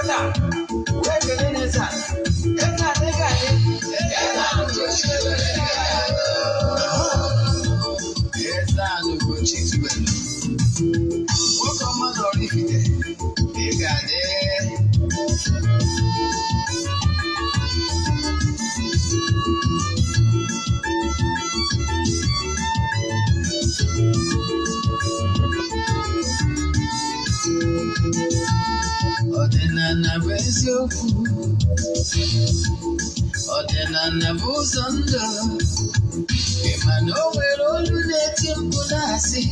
Taa wee kelee n'eze a, eze a na ga-adị, eze a Ugochi tubelu. Eze a na Ugochi tubelu, nwoke ọma na Oraifite, ị ga-adị. Ọdịnala bụ eziokwu, ọdịnala bụ ụzọ ndụ. Ị ma na o nwere olu na-eti mkpu na-asị,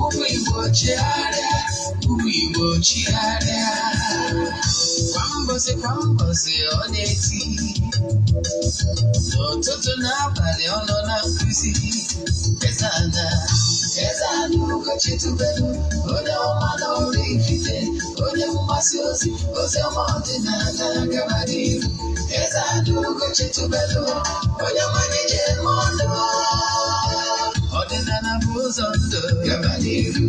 "Ụmụ Igbo, chigharịa, ụmụ Igbo, chigharịa." Kwa mbọsị kwa mbọsị ọ na-eti, n'ụtụtụ n'abalị ọ nọ na nkụzi. Eze ana, eze ana Ugochi tubelu, onye ọma na Oraifite, onye mgbasa ozi ozi ọma ọdịnala, gaba n'ihu. Eze ana Ugochi tubelu, onye mmanya ji eme ọnụ. Ọdịnala bụ ụzọ ndụ, gaba n'ihu.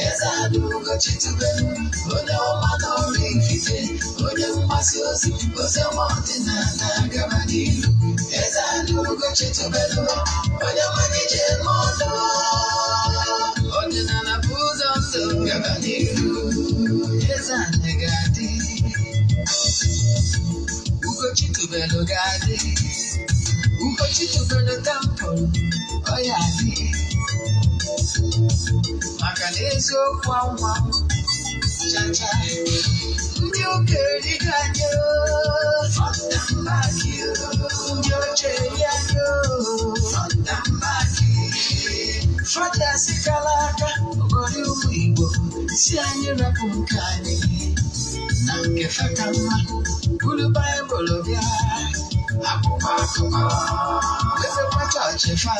Eze ana Ugochi tubelu, onye ọma na Oraifite, onye mgbasa ozi ozi ọma ọdịnala, gaba n'ihu. Eze ana Ugochi tubelu, onye mmanya ji eme ọnụ. Ọdịnala bụ ụzọ ndụ, gaba n'ihu. Eze ana ga-adị, Ugochi tubelu ga-adị, Ugochi tubelu temple ọ ya adị, maka na eziokwu anwa chacha. Ndị ụka erigo anyị front and back, ndị oche eri anyị front and back. Fada sikala aka ogori ụmụ Igbo si anyị rapụ nke anyị na nke feka mma, buru Baịbụl bịa, akwụkwọ akụkọ mepekwa chọọchị fa,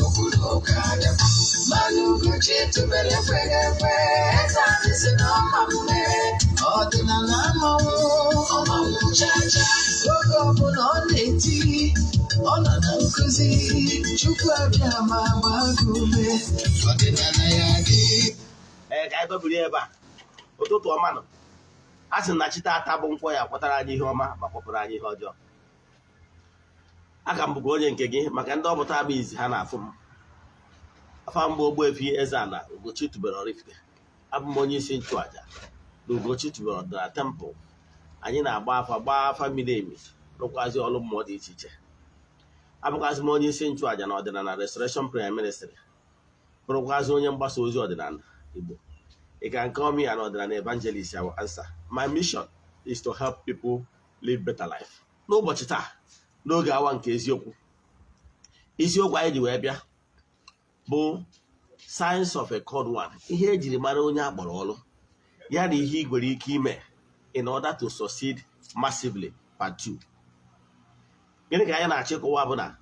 okwu na ụka abịakwa. Mana Ugochi tubelu ekweghị ekwe. Eze anyị si na ọma mme, ọdịnala amanwụ ọmanwụ chacha. Oge ọbụla ọ na-eti, ọ nọ na nkụzi. Chukwu abịa ma gbaa gị ume, ọdịnala ya dị. Ee, ka anyị dobiri ebe a. Ụtụtụ ọma nọ. A sị na chi taata bụ nkwọ ya kwatara anyị ihe ọma ma kwapụrụ anyị ihe ọjọọ. Aka m bụkwa onye nke gị, maka ndị ọbụta bụ izi ha na-afụ m, afa mbụ Ogbuefi Eze-Ana Ugochi tubelu Oraifite. Abụ m onye isi nchụaja na Ugochi tubelu ọdịnala temple. Anyị na-agba afa, gbaa afa miri emi, rụkwazi ọrụ mmụọ dị iche iche. Abụkwazị m onye isi nchụaja na Ọdịnala Restoration Prayer Ministry, bụrụkwazị onye mgbasa ozi ọdịnala Igbo. You can call me an ọdịnala evangelist, I will answer. My mission is to help people live better life. N'ụbọchị taa, n'oge awa nke eziokwu, isiokwu anyị ji wee bịa bụ signs of a called one, ihe ejiri mara onye akpọrọ ọrụ, ya na ihe ị nwere ike ime in order to succeed massively, part 2. Gịnị ka anyị na-achịkọwa? Bụ na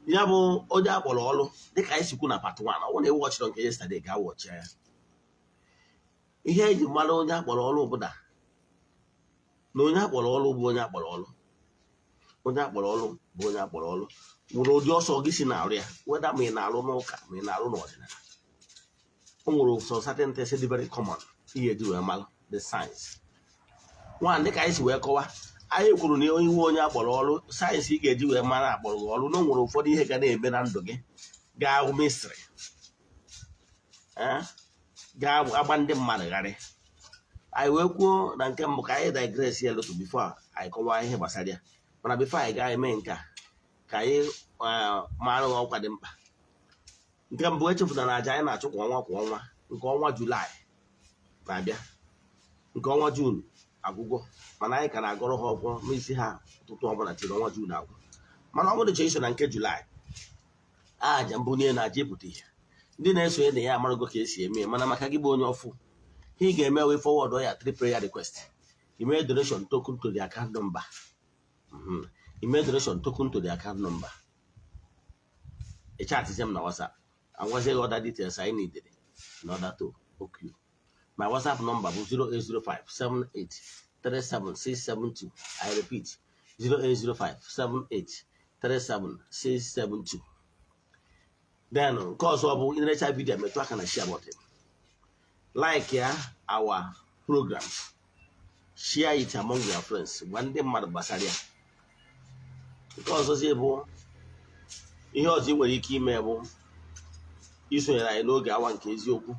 ya bụ onye akpọrọ ọrụ, dịka anyị si kwu na part 1, ọ bụrụ na ị watchịrị nke yesterday, ga watch ya. Ihe eji mara onye akpọrọ ọrụ bụ na onye akpọrọ ọrụ bụ onye akpọrọ ọrụ, onye akpọrọ ọrụ bụ onye akpọrọ ọrụ nwere ụdị ọsọ gị si na-arụ ya, weda ma ị na-arụ n'ụka ma ị na-arụ n'ọdịnala. O nwere some certain things dị very common ihe eji wee mara the signs. Nwa, dịka anyị si wee kọwa, anyị kwuru na iwu onye akpọrọ ọrụ, signs ị ga-eji wee mara akpọrọ gị ọrụ, na o nwere ụfọdụ ihe ga na-eme na ndụ gị ga-ahụ mystery, ga-agba ndị mmadụ gharị. Anyị wee kwuo na nke mbụ, ka anyị digress ya little before anyị kọwaa ihe gbasara ya. Mana before anyị gaa eme nke a, ka anyị mara ọkwa dị mkpa. Nke mbụ, echefuna na aja anyị na-achụ kwa ọnwa kwa ọnwa, nke ọnwa Julaị na-abịa, nke ọnwa Juun agwụgwọ, mana anyị ka na-agọrọ ha ọgwọ n'isi ha ụtụtụ ọbụla tiri ọnwa Juun agwụ. Mana ọ bụrụ chọọ iso na nke Julaị, aja mbunye na aja ịpụta ihe, ndị na-esonye na ya amarago ka esi eme ya. Mana maka gị bụ onye ọfụ, ihe ị ga-eme wee forward ya three prayer request, ime donation token to the account number. Ime donation token to the account number, ị chatizie m na WhatsApp, agwazie gị other details anyị needed in order to book you. My WhatsApp number bụ 08057837672. I repeat, 08057837672. Then nke ọzọ bụ ịnerecha video, metụ aka na share button, like ya our programs, share it among your friends, gwa ndị mmadụ gbasara ya. Nke ọzọzi bụ, ihe ọzọ ị nwere ike ime bụ isonyere anyị n'oge awa nke eziokwu.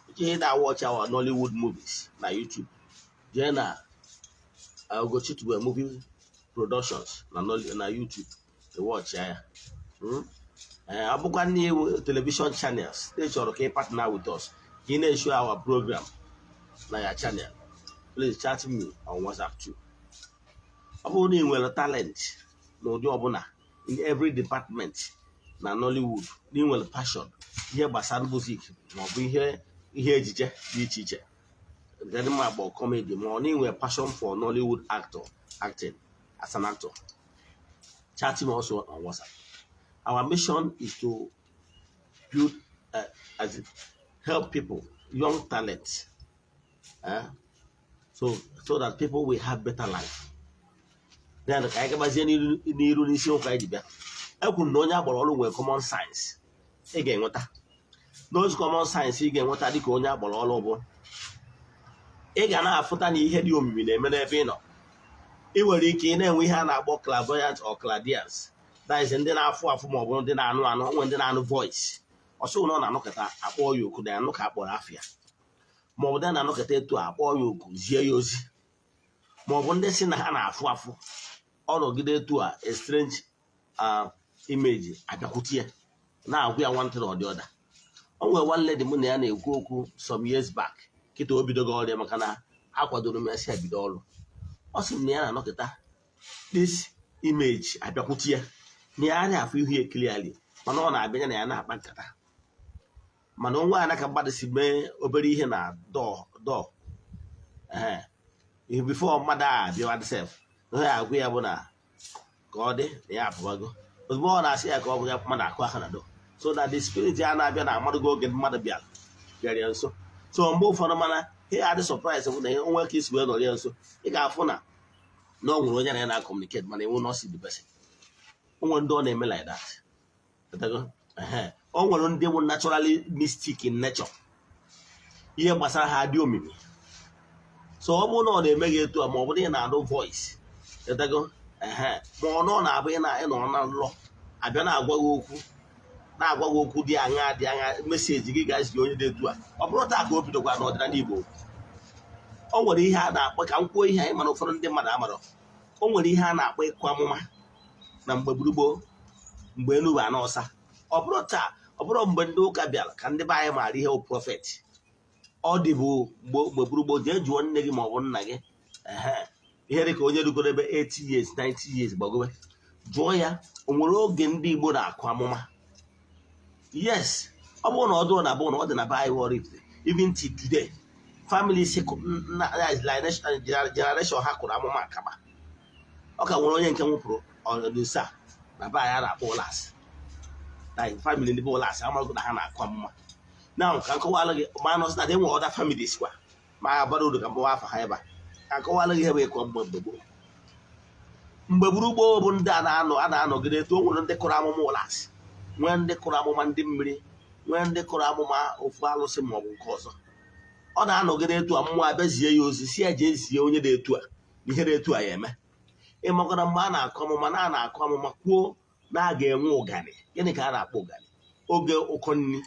Iji ịda watch our Nollywood movies na YouTube, jee na Ugochi Tubelu Movie Productions na YouTube, watch ya. Ee, ọ bụkwa ndị television channels ị chọrọ ka ị partner with us, ka ị na-eshow our program na ya channel, please chat me on WhatsApp too. Ọ bụrụ na ị nwere talent n'ụdị ọbụla in every department na Nollywood, na ị nwere passion ihe gbasara music maọbụ ihe ejije dị iche iche nke dị mma akpọ comedy, ma ọ na ị nwere passion for Nollywood actor, acting as an actor, chat me also on WhatsApp. Our mission is to build as in, help people, young talents, so that people will have better life. Then ka anyị gabazie n'iru n'isiokwu anyị ji bịa. Ekwuru na onye agbara ọrụ nwere common signs ị ga-enweta. Those common signs ị ga-enweta dịka onye agbara ọrụ bụ ị ga na-afụta na ihe dị omimi na-eme n'ebe ị nọ. Ị nwere ike ị na-enwe ihe a na-akpọ clairvoyant or clairvoyance, that is, ndị na-afụ afụ ma ọ bụ ndị na-anụ anụ, onwe ndị na-anụ voice. Ọsọ na ọ na-anụkọta akpọ ya oku na anụ ka akpọrọ afịa, ma ọ bụ ndị na-anụkọta etu a akpọ ya oku zie ya ozi, ma ọ bụ ndị si na ha na-afụ afụ, ọ nọgide etu a, a strange image abịakwute ya na-agwụ ya nwantị na ọdị ọda. O nwere one lady mụ na ya na-ekwu okwu some years back. Kịta o bidogo ọrịa maka na akwadoro m ya si ebido ọrụ. Ọ sị m na ya na-anọkịta, this image abịakwute ya, na ya anaghị afụ ihu ya clearly, mana ọ na-abịa ya na ya na-akpa nkata. Mana onwe ana ka mmadụ si mee obere ihe na door ee before mmadụ a abịawa sef, ihe ya agwụ ya bụ na ka ọ dị na ya apụbago. Ozugbo ọ na-asị ya ka ọ bụ ya, mmadụ akụ aka na door, so that the spirit ya na-abịa na amadụgo oge mmadụ bịara ya nso. So mgbe ụfọdụ, mana ihe adị surprise bụ na onwe ka isi wee nọrọ ya nso, ị ga-afụ na ọ nwere onye na ya na-communicate, mana enwe not see the person. O nwere ndị ọ na-eme like that. Ghọtago? Ehe. O nwere ndị bụ naturally mystic in nature, ihe gbasara ha dị omimi. So ọ bụrụ na ọ na-eme gị etu a, ma ọ bụrụ na ị na-anụ voice. Ghọtago? Ehe. Ma ọ na ọ na-abụ ị na-ịnọ na nlọ, abịa na-agwa gị okwu, na-agwa gị okwu dị aṅa dị aṅa, message gị ga-ezi onye dị etu a. Ọ bụrụ taa ka o bidokwa n'ọdịnala Igbo, o nwere ihe a na-akpọ, ka m kwuo ihe anyị mana ụfọdụ ndị mmadụ amarọ, o nwere ihe a na-akpọ ịkụ amụma na mgbe gburugburu, mgbe enu bụ anọ ọsa. Ọ bụrụ taa, ọ bụrụ mgbe ndị ụka bịara ka ndị be anyị maara ihe bụ prophet. Ọ dịbụ mgbe gburugburu. Jee jụọ nne gị ma ọ bụ nna gị. Ehe, ihe dị ka onye rugoro ebe 80 years, 90 years gbagobe, jụọ ya, o nwere oge ndị Igbo na-akụ amụma? Yes, ọ bụrụ na ọ dụrụ na bụ na ọ dị na be anyị Oraifite, even till today, family si generation ha kụrụ amụma akaba. Ọ ka nwere onye nke nwụpụrụ ọdịnsa na be anyị a na-akpọ ụlasị na family ndị bụ ụlasị amaghị na ha na-akụ amụma. Na ka nkọwalụ gị, ma nọsị na enwere other families kwa, ma abara uru ka mkpọwa afa ha ebe a, ka nkọwalụ gị ihe bụ ịkụ amụma mgbe gboo. Mgbe gburu gboo bụ ndị a na-anọ a na-anọgide etu o nwere ndị kụrụ amụma ụlasị, nwee ndị kụrụ amụma ndị mmiri, nwee ndị kụrụ amụma ofu alụsị ma ọ bụ nke ọzọ. Ọ na-anọgide etu a, mmụọ abịazie ya ozi, si ya jee zie onye dị etu a ihe dị etu a ya eme. Ịmakwana mgbe a na-akụ amụma na a na-akụ amụma kwuo na a ga-enwe ụganị. Gịnị ka a na-akpọ ụganị? Oge ụkọ nri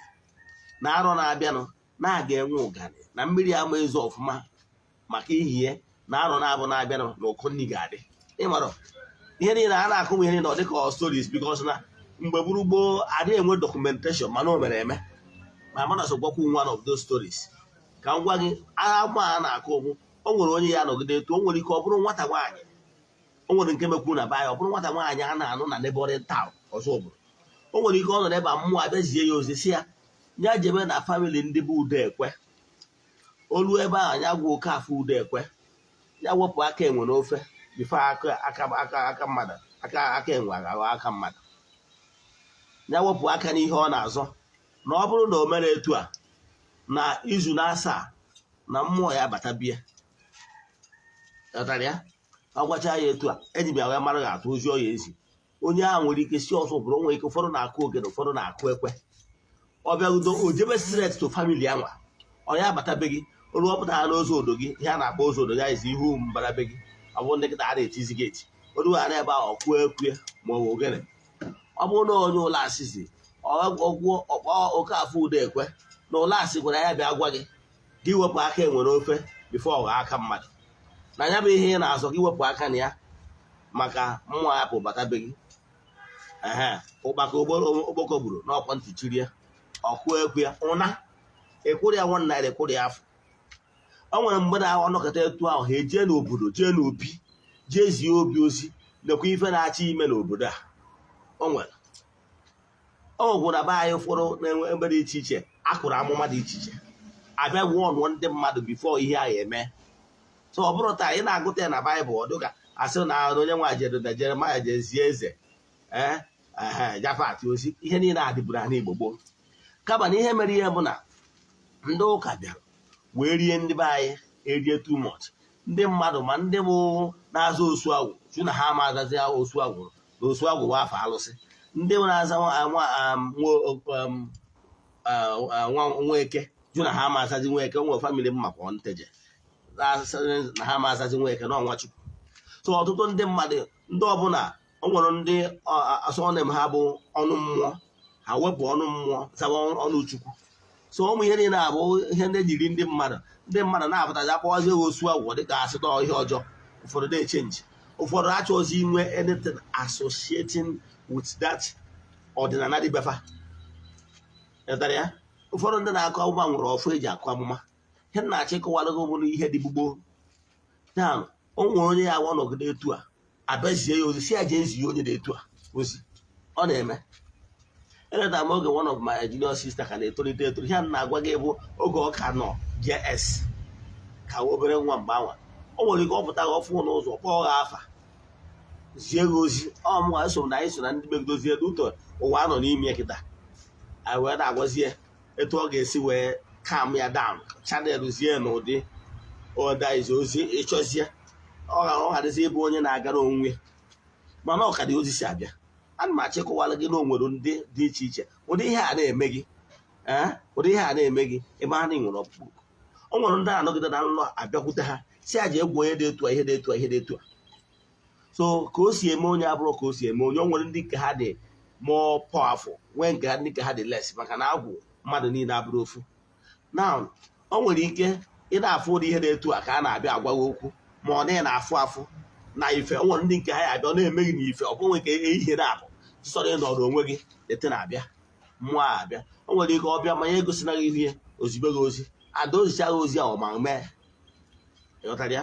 na arọ na-abịanụ, na a ga-enwe ụganị na mmiri ama ezo ọfụma maka ihie na arọ na-abụ na-abịanụ na ụkọ nri ga-adị. Ịmarọ ihe niile a na-akụ ihe niile, ọ dịka ọ stories, because na mgbe gburu gboo adịghị enwe documentation, mana o mere eme. Ma mana so gwakwu one of those stories ka m gwa gị. Agba a na-akụ ụkwụ, o nwere onye ya nọgide etu o nwere ike ọ bụrụ nwata nwaanyị. O nwere nke mekwuru na be anyị, ọ bụrụ nwata nwaanyị a na-anụ na neighboring town ọzọ obodo. O nwere ike ọ nọ n'ebe a, mmụọ abịazie ya ozi, si ya ya jebe na family ndị bụ udo ekwe. Olu ebe ahụ, ya gwa oke afọ udo ekwe, ya wepụ aka enwe n'ofe before aka aka aka aka mmadụ aka aka enwe aghọ aka mmadụ. Ya wepụ aka n'ihe ọ na-azọ, na ọ bụrụ na o mere etu a, na izu na asaa na mmụọ ya abata bie. Ghọtara ya? Ọ gwacha ya etu a, eji m ya wee mara ga-atụ ozi ọ ya ezi. Onye ahụ nwere ike si ọzọ bụrụ, nwere ike ụfọdụ na-akụ ogene, ụfọdụ na-akụ ekwe. Ọ bịarudo, o jebe straight to family anwa. Ọ ya abata be gị, olu ọpụta ha n'ozu odo gị, ihe a na-akpọ ozu odo ya izi ihu mbara be gị. Ọ bụrụ ndị kịta a na-etizi gate, olu ha n'ebe ahụ, ọkwuo ekwue ma ọ bụ ogene. Ọ bụrụ na onye ụlọ asịzi ọgwụ ọkpọ oke afọ udo ekwe na ụlọ asị gwara ya bịa gwa gị, gị wepụ aka enwe n'ofe before ọ aka mmadụ na ya bụ ihe ị na-azọ. Gị wepụ aka na ya, maka mmụọ ya pụ bata be gị. Ehe, ụkpaka okpoko gburu n'ọkwa ntị chiri ya, ọkụ ekwe ya ụna ekwụrụ ya ₦1, ekwụrụ ya afọ. O nwere mgbe na ọnọkọta etu ahụ, ha ejee n'obodo, jee n'obi, jee zie obi ozi, nekwa ife na-achọ ime n'obodo a. O nwere, o nwekwara be anyị ụfọdụ na-enwe ebe dị iche iche akụrụ amụma dị iche iche, abịa gwụọ ọnụọ ndị mmadụ before ihe ahụ eme. So ọ bụrụ taa ị na-agụta ya na Baịbụl, ọ dịka asị na onye nwa jere na Jeremaya jezie eze ee ehe Jafat ozi. Ihe niile a dịburu ha n'Igbo gboo, kama na ihe mere ihe bụ na ndị ụka bịara wee rie ndị be anyị erie too much. Ndị mmadụ, ma ndị bụ na-aza osu agwụ jụ na ha ama azazi osu agwụ, na osu agwụ bụ afọ alụsị. Ndị na-aza nwa nweke jụ na ha ama azazi nweke. Nwe family m makwa nteje na ha ama azazi nweke na ọnwa Chukwu. So ọtụtụ ndị mmadụ, ndị ọbụla o nwere ndị asọnem ha bụ ọnụ mmụọ, ha wepụ ọnụ mmụọ zawa ọnụ Chukwu. So ụmụ ihe niile abụ ihe ndị jiri ndị mmadụ na-apụtazi akpọwazi osu agwụ dịka asịtọ ihe ọjọọ. Ụfọdụ na-echange, ụfọdụ achọghịzi inwe anything associating with that ọdịnala dị befa. Ịghọtara ya? Ụfọdụ ndị na-akụ amụma nwere ọfụ eji akụ amụma. Ihe m na-achọ ịkọwara gị bụrụ ihe dị gbugbo ya. O nwere onye ya awa nọgide etu a, abịazie ya ozi, si ya jee zie onye dị etu a ozi. Ọ na-eme. Eleta m oge one of my junior sister ka na-etolite etolite. Ihe a na-agwa gị bụ oge ọ ka nọ JS, ka obere nwa mgbe anwa. O nwere ike ọ pụta gị ọfụ n'ụzọ, kpọọ gị afa, zie gị ozi. Ọmụnwa eso na anyị so na ndị megidozie ụtọ ụwa nọ n'ime kịta. Anyị wee na-agwazie etu ọ ga-esi wee calm ya down, channel zie n'ụdị ọdaizi ozi ịchọzie ọ gharazi ịbụ onye na-agara onwe, mana ọ ka dị ozi si abịa. Ana m achọ ịkọwara gị na o nwere ndị dị iche iche ụdị ihe a na-eme gị, ee, ụdị ihe a na-eme gị ebe a na nwere ọkpụkpụ. O nwere ndị na-anọgide na nlọ abịakwute ha, si aja egwu onye dị etu a, ihe dị etu a, ihe dị etu a. So ka o si eme onye abụrụ ka o si eme onye. O nwere ndị nke ha dị more powerful, nwee nke ha ndị nke ha dị less, maka na agwụ mmadụ niile abụrụ ofu. Now, o nwere ike ị na-afụ ụdị ihe dị etu a ka a na-abịa agwa gị okwu, ma ọ na na-afụ afụ na ife. O nwere ndị nke ha ya abịa, ọ na-eme gị n'ife. Ọ bụghị nke ehihie na-abụ sọrọ ịnọrọ onwe gị ete na-abịa mmụọ a abịa. O nwere ike ọ bịa ma ya egosina gị ihe ozigbo gị ozi ada ozichaghị ozi ahụ ma mee. Ịghọtara ya?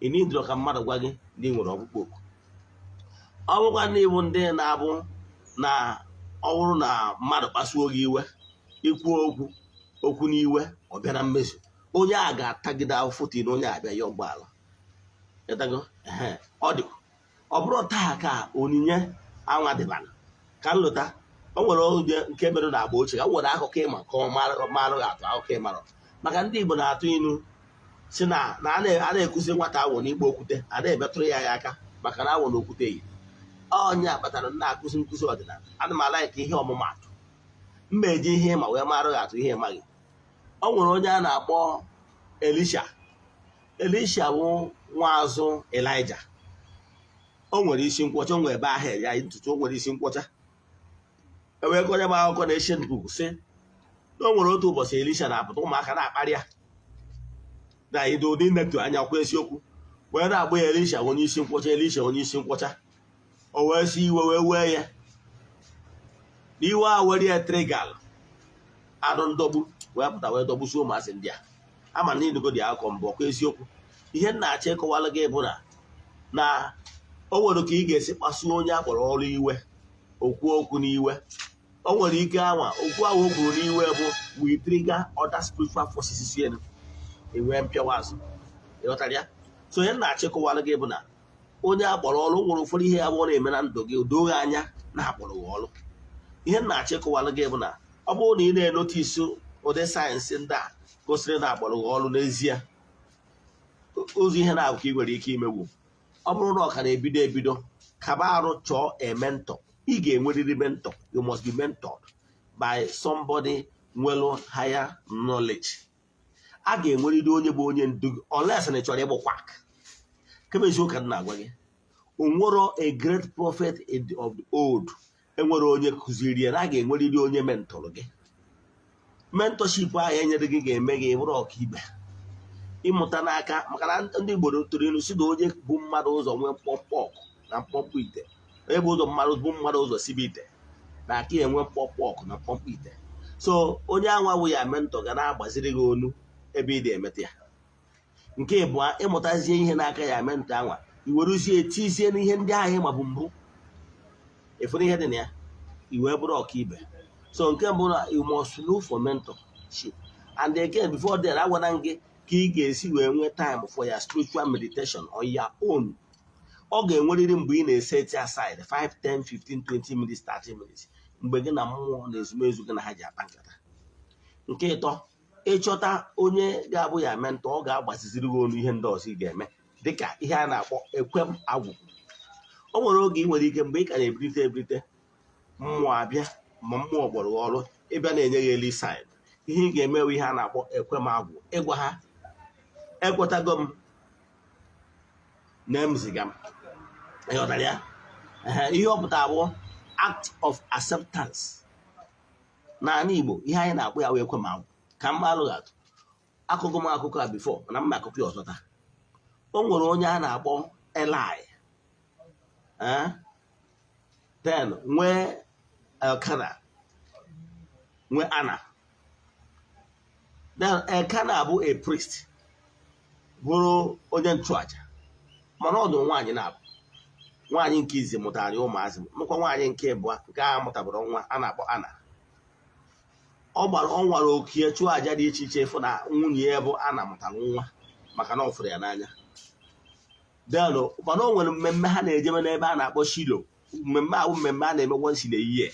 Ị nidoro ka mmadụ gwa gị na ị nwere ọkpụkpọ oku. Ọ bụkwa na ịbụ ndị na-abụ na ọ bụrụ na mmadụ kpasuo gị iwe, ikwu okwu okwu n'iwe, ọ bịa na mmezu, onye a ga-atagide ahụfụ na onye abịa ya ụgbọala. Ịghọtago? Ehe, ọ dị. Ọ bụrụ taa ka onyinye anwa dịbara ka m lụta. O nwere oge nke mere na agba ochie ka m nwere akụkọ ịma ka ọ marụ atụ akụkọ ịmarọ, maka ndị Igbo na-atụ ilu si na na a na-ekuzi nwata awọ n'ikpo okwute, a na-emetụrụ ya aka, maka na awọ na okwute yi. Ọnya kpatara m na-akụzi nkụzi ọdịnala. Ana m ala ka ihe ọmụmatụ mma eji ihe ịma wee marụ gị atụ ihe ịmaghị. O nwere onye a na-akpọ Elisha. Elisha bụ nwaazụ Elija. O nwere isi nkwọcha, o nwere ebe ahụ ya ntutu, o nwere isi nkwọcha. E wee kọnye m akụkọ na Ancient Book sị na o nwere otu ụbọchị Elisha na-apụta, ụmụaka na-akparị ya na ịdị ụdị netu anya kwa eziokwu wee na-agba ya, "Elisha onye isi nkwọcha, Elisha onye isi nkwọcha." O wee si iwe wee wee ya n'iwe a, were ya trigger anụ ndọgbu, wee pụta wee dọgbusi ụmụazị ndị a. Ama na ịnụgo dị akụkọ mbụ ọkwa eziokwu. Ihe m na-achọ ịkọwalụ gị bụ na o nwere ka ị ga-esi kpasuo onye akpọrọ ọrụ iwe, okwu okwu n'iwe. O nwere ike anwa okwu ahụ o kwuru n'iwe bụ we trigger other spiritual forces si elu enwee mpịawa azụ. Ịghọtara ya? So ihe m na-achọ ịkọwalụ gị bụ na onye akpọrọ ọrụ nwere ụfọdụ ihe ya bụ ọ na-eme na ndụ gị doo gị anya na akpọrọ gị ọrụ. Ihe m na-achọ ịkọwalụ gị bụ na ọ bụrụ na ị na-enotice ụdị signs ndị a gosiri na akpọrọ gị ọrụ n'ezie, ụzọ ihe na-abụ ka ị nwere ike imegbu. Ọ bụrụ na ọ ka na-ebido ebido, kaba arụ chọọ a mentor. Ị ga-enwerịrị mentor. You must be mentored by somebody. Nwere higher knowledge, a ga-enwerịrị onye bụ onye ndu gị, unless na ị chọrọ ịbụ quack. Kama eziokwu ka m na-agwa gị, onwero a great prophet of the old enwere onye kụziri ya na a ga-enwerịrị onye mentor gị. Mentorship ahụ enyere gị ga-eme gị bụrụ ọkaibe ịmụta n'aka, maka na ndị Igbo tụrụ ilu si na onye bụ mmadụ ụzọ nwee mkpọmkpọ ọkụ na mkpọmkpọ ite, onye bụ ụzọ mmadụ bụ mmadụ ụzọ sibe ite na aka ya enwe mkpọmkpọ ọkụ na mkpọmkpọ ite. So onye anwa wụ ya mentor ga na-agbaziri gị onu ebe ị na-emeta ya. Nke ịbụa, ịmụtazie ihe n'aka ya mentor anwa, i werezie tizie n'ihe ndị ahụ ịma bụ mbụ ịfụrụ ihe dị na ya, i wee bụrụ ọkaibe. So nke mbụ na you must look for mentorship. And again, before then, agwana m gị ka ị ga-esi wee nwee time for your spiritual meditation on your own. Ọ ga-enwerịrị mgbe ị na-eset aside 5, 10, 15, 20 minutes, 30 minutes, mgbe gị na mmụọ na ezumezu gị na ha ji akpa nkata. Nke ịtọ, ịchọta onye ga-abụ ya mentor, ọ ga-agbaziziri gị onu ihe ndị ọzọ ị ga-eme, dịka ihe a na-akpọ ekwem agwụ. O nwere oge ị nwere ike, mgbe ị ka na-ebulite ebulite, mmụọ abịa, ma mmụọ kpọrọ gị ọrụ, ịbịa na-enye gị early sign. Ihe ị ga-eme bụ ihe a na-akpọ ekwem agwụ, ịgwa ha, "Ekwetago m na m ziga m." Ịghọtara ya? Ehe, ihe ọ pụtara bụ act of acceptance. N'ala Igbo, ihe anyị na-akpọ ya wee ekwe m agwụ. Ka m alụghị atụ akụkọ m akụkọ a before, mana mma akụkọ ya ọzọ taa. O nwere onye a na-akpọ Eli, then nwee Elkana, nwee Anna. Then Elkana bụ a priest, bụrụ onye nchụaja, mana ọ dị nwaanyị na-abụ. Nwaanyị nke izi mụtara ya ụmụazị, nụkwa nwaanyị nke ịbụọ, nke a mụtabara nwa a na-akpọ Ana. Ọ gbara, ọ nwara okie chụọ aja dị iche iche, ịfụ na nwunye ya bụ Ana mụtara nwa, maka na ọ fụrụ ya n'anya. Then mana o nwere mmemme ha na-ejebe n'ebe a na-akpọ Shilo. Mmemme ahụ, mmemme a na-eme once in a year,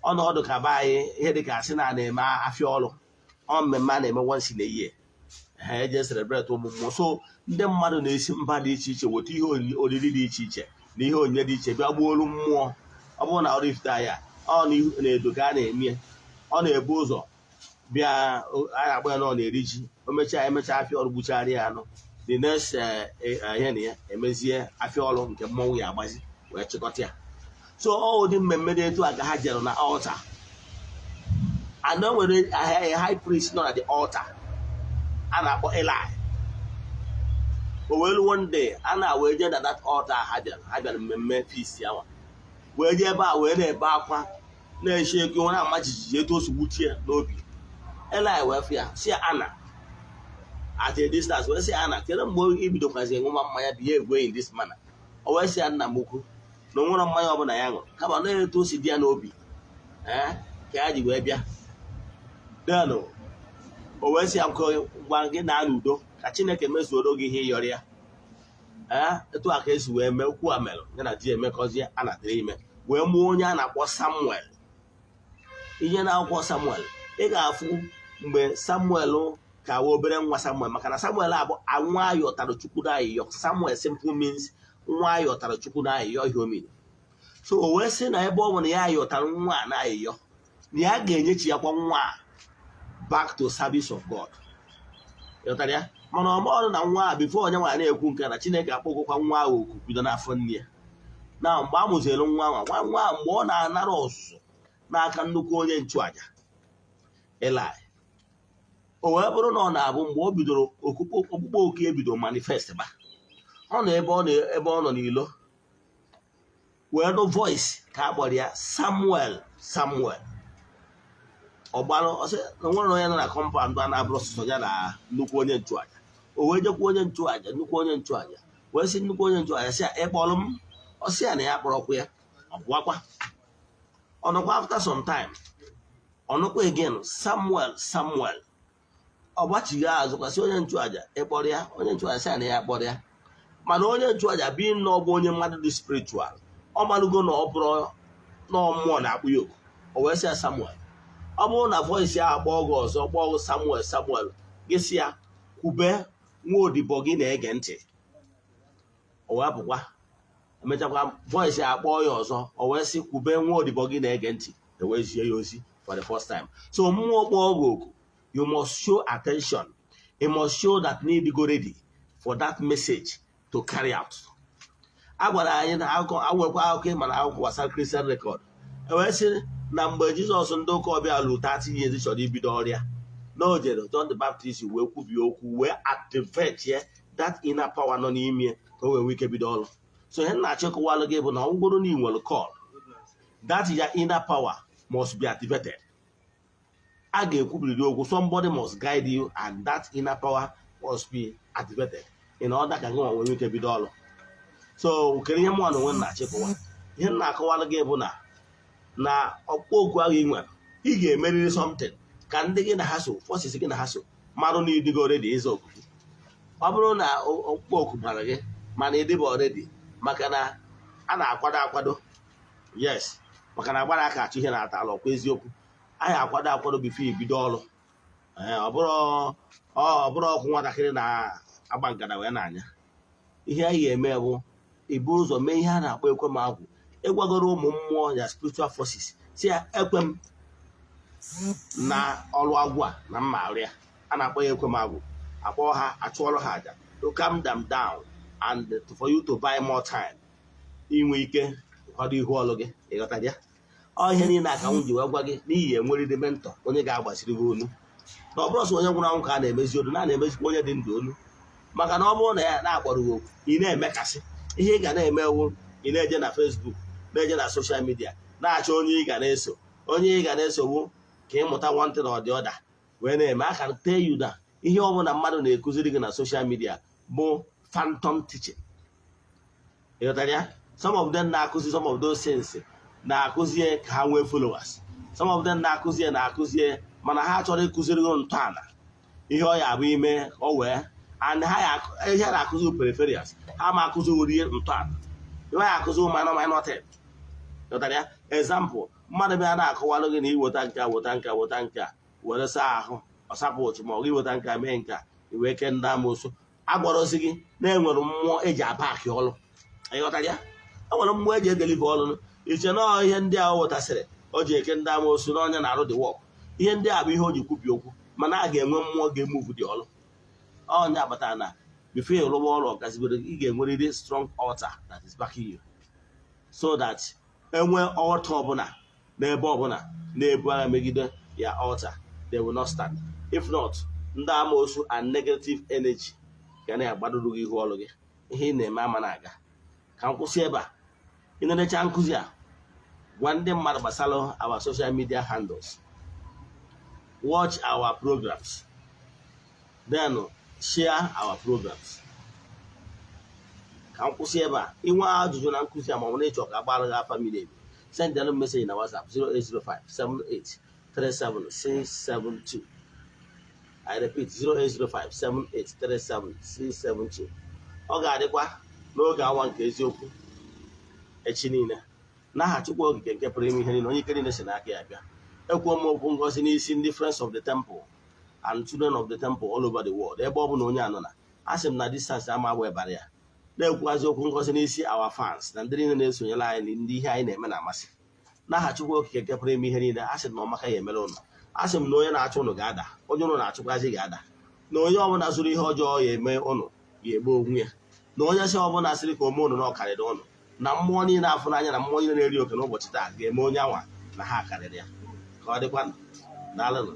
ọnọdụ ka be anyị, ihe dịka asị na a na-eme afịa ọrụ. Ọ mmemme a na-eme once in a year, ha eje celebrate ụmụ mmụọ. So ndị mmadụ na-esi mba dị iche iche weta ihe oriri dị iche iche na ihe onyinye dị iche bịa gbuolu mmụọ. Ọ bụrụ na Oraifite ya, ọ na-edo ka a na-eme, ọ na-ebu ụzọ bịa, a na-akpọ ya na ọ na-eri ji. O mechaa, emechaa afịa ọrụ, gbuchara ya anụ, the next ihe na ya emezie afịa ọrụ nke mmọnwụ ya agbazi wee chịkọta ya. So ọ ụdị mmemme dị etu a ka ha jere na altar, and o nwere a high priest nọ na the altar a na-akpọ Eli. O wee ruo one day, a na wee jee na that altar ha bịara mmemme feast ahụ, wee jee ebe a wee na-ebe akwa, na-eshi ego, nwere ama jijiji etu o si gbuchie n'obi. Eli wee fụ ya, si ya Ana at a distance, wee sị ya, "Ana, kedu mgbe i bidokwazi ịṅụma mmanya, behave in this manner?" O wee sị ya, "Nna m ukwu," na o nwere mmanya ọbụla ya ṅụrụ, kama na etu o si dị ya n'obi ee ka ya ji wee bịa. Then o wee sị ya, "Nke gwa gị na n'udo, ka Chineke mezuoro gị ihe ịyọrọ ya." Ee, etu a ka esi wee mee okwu a mere ya na di emekọzie. A na-dịrị ime wee mụọ onye a na-akpọ Samuel. Ihe na akwụkwọ Samuel, ị ga-afụ mgbe Samuel ka wee obere nwa. Samuel, maka na Samuel abụ nwa ayọtara Chukwu n'ayịyọ. Samuel simple means nwa ayọtara Chukwu n'ayịyọ, ihe o mean. So o wee sị na ebe ọ bụ na ya ayọtara nwa a n'ayịyọ, na ya ga-enyechi ya kwa nwa a back to service of God. Ịghọtara ya? Mana ọma ọrụ na nwa a, before onye nwa na-ekwu nke na Chineke akpọgokwa nwa ahụ oku bido n'afọ nne ya. Na mgbe a mụziere nwa ahụ, nwa ahụ, mgbe ọ na-anara ọzụzụ n'aka nnukwu onye nchụaja Eli, o wee bụrụ na ọ na-abụ mgbe o bidoro okpukpe oku ebido manifest ba, ọ nọ ebe ọ nọ n'ilo wee nụ voice ka a kpọrọ ya, "Samuel, Samuel." Ọ gbalụ ọsị na nwere onye nọ na compound a na-abụrụ sọsọ ya na nnukwu onye nchụaja. O wee jekwa onye nchụaja, nnukwu onye nchụaja, wee sị nnukwu onye nchụaja, sị ya, "Ịkpọrọ m?" Ọ sị ya na ya kpọrọkwa ya. Ọ pụwakwa. Ọ nọkwa, after some time, ọ nụkwa again, "Samuel, Samuel." Ọ gbachigha azụ kwasị onye nchụaja, "Ịkpọrọ ya?" Onye nchụaja sị ya na ya kpọrọ ya. Mana onye nchụaja bi nnọọ bụ onye mmadụ dị spiritual, ọ malụgo na ọ bụrụ na mmụọ na-akpụ ya oku. O wee sị ya, "Samuel, ọ bụrụ na voice ahụ kpọọ gị ọzọ, kpọọ gị 'Samuel, Samuel,' gị sị ya, 'Kwube, nwa odibo gị na-ege ntị.'" O wee pụkwa. Emechakwa, voice ya akpọọ ya ọzọ, o wee sị, "Kwube, nwa odibo gị na-ege ntị." E wee zie ya ozi for for the first time. So mmụọ kpọọ gị oku, you must show attention. You must show that need go ready for that message to carry out. A gwara anyị na akụkọ awekwa akụkọ ịma na akwụkwọ gbasara Christian record, e wee sị na mgbe Jizọs ndị ụka ọbịa lụ 30 years chọrọ ibido ọrịa na o jere John the Baptist wee kwubie okwu wee activate ya, that inner power nọ n'ime ka o wee nwee ike bido ọrụ. So ihe m na-achọ ịkọwalụ gị bụ na ọ bụrụ na ị nwere call, that your inner power must be activated. A ga-ekwubiriri okwu, somebody must guide you and that inner power must be activated in order ka gị nwa nwee ike bido ọrụ. So kedu ihe mụnwa na onwe m na-achịkọwa? Ihe m na-akọwalụ gị bụ na ọkpụkpọ oku ahụ ị nwere, ị ga-emerịrị something ka ndị gị na ha so, forces gị na ha so, marụ na ịdịgo ready ịza okuku. Ọ bụrụ na ọkpụkpọ oku gbara gị mana ịdịba ready, maka na a na-akwado akwado, yes, maka na agbara aka achọ ihe na-ata alụ. Ọkwa eziokwu, anyị akwado akwado before ibido ọrụ. Ee, ọ bụrụ ọkụ nwatakịrị na-agba ngada wee na-anya ihe anyị ga-eme bụ ibu ụzọ mee ihe a na-akpọ ekwe m agwụ, ịgwagoro ụmụ mmụọ ya, spiritual forces, si ya ekwe m na ọrụ agwụ a na mma arịa. A na-akpọ ya ekwe m agwụ, akpọ ha, achụọrọ ha aja to calm them down and for you to buy more time inwe ike kwado ihu ọlụ gị. Ịghọtara ya? Ọ ihe niile a ka m ji wee gwa gị n'ihi enwerịrị mentor, onye ga-agbasiri gị olu, na ọ bụrụ sọ onye nwụrụ anwụ ka a na-emezi olu, na a na-emezikwa onye dị ndụ olu, maka na ọ bụrụ na ya na-akpọrọ gị okwu, ị na-emekasị ihe ị ga na-emewu, ị na-eje na Facebook, na-eje na social media, na-achọ onye ị ga na-eso, onye ị ga na-esogbu ka ịmụta nwantị na ọdị ọda wee na-eme. I can tell you na ihe ọbụla mmadụ na-ekụziri gị na social media bụ phantom teaching. Ịghọtara ya? Some of them na-akụzi some of those things, na-akụzie ka ha nwee followers. Some of them na-akụzie mana ha chọrọ ịkụziri gị ntọala ihe ọ ya abụ ime ka ọ wee and ha ya ihe na-akụzi peripherals. Ha ma akụzi ori ntọala ihe ya akụzi minor minor thing. Ghọtara ya? Example, mmadụ bịa na-akọwalụ gị na iweta nke a, weta nke a, weta nke a, were saa ahụ ọsapụ otu, ma ọ gị weta nke a, mee nke a, iwee ke ndị amoosu agwọrọzi gị na enwere mmụọ eji abaki ọlụ. Ịghọtara ya? Enwere mmụọ eji edeliver ọlụ. Iche na ihe ndị a o wetasịrị o ji eke ndị amoosu n'ọnya na-arụ the work. Ihe ndị a bụ ihe o ji kwubi okwu, mana a ga-enwe mmụọ ga-emove dị ọlụ. Ọnya kpatara na before ị rụwa ọrụ ọgazigoro, ị ga-enwerịrị strong altar that is backing you, so that enwe altar ọbụla n'ebe ọbụla na-ebu agha megide ya altar, they will not stand. If not, ndị amoosu and negative energy ga na-agbadoro gị ihu ọrụ gị, ihe ị na-eme ama na-aga. Ka m kwụsị ebe a. Ị na-enecha nkụzi a, gwa ndị mmadụ gbasara our social media handles, watch our programs, then share our programs. Ka m kwụsị ebe a. Inwe ajụjụ na nkụzi a, ma ọ bụ na ịchọ ka agbara gị afa miri emi, send them message na WhatsApp 0805 78 37672. I repeat, 0805 7837 672. Ọ ga-adịkwa n'oge awa nke eziokwu echi niile. N'aha Chukwu Okike nke pụrụ ime ihe niile, onye ike niile si n'aka ya bịa, ekwuo m okwu ngozi n'isi ndị Friends of the Temple and children of the temple all over the world, ebe ọ bụ na onye anọ na a sị m na distance ama wee bara ya, na-ekwughazị okwu ngozi n'isi our fans na ndị niile na-esonyere anyị, ndị ihe anyị na-eme na-amasị. N'aha Chukwu Okike nke pụrụ ime ihe niile, a sị m na ọmaka ya emere ụnụ. A sị m na onye na-achụ ụnụ ga-ada, onye ụnụ na-achụkwazi ga-ada, na onye ọbụla zụrụ ihe ọjọọ ya eme ụnụ ya egbe onwe ya, na onye sị ọbụla sịrị ka ome ụnụ na ọkarịrị ụnụ, na mmụọ niile afụ n'anya na mmụọ niile na-eri oke n'ụbọchị taa ga-eme onye anwa na ha karịrị ya. Ka ọ dịkwa. Daalụnụ.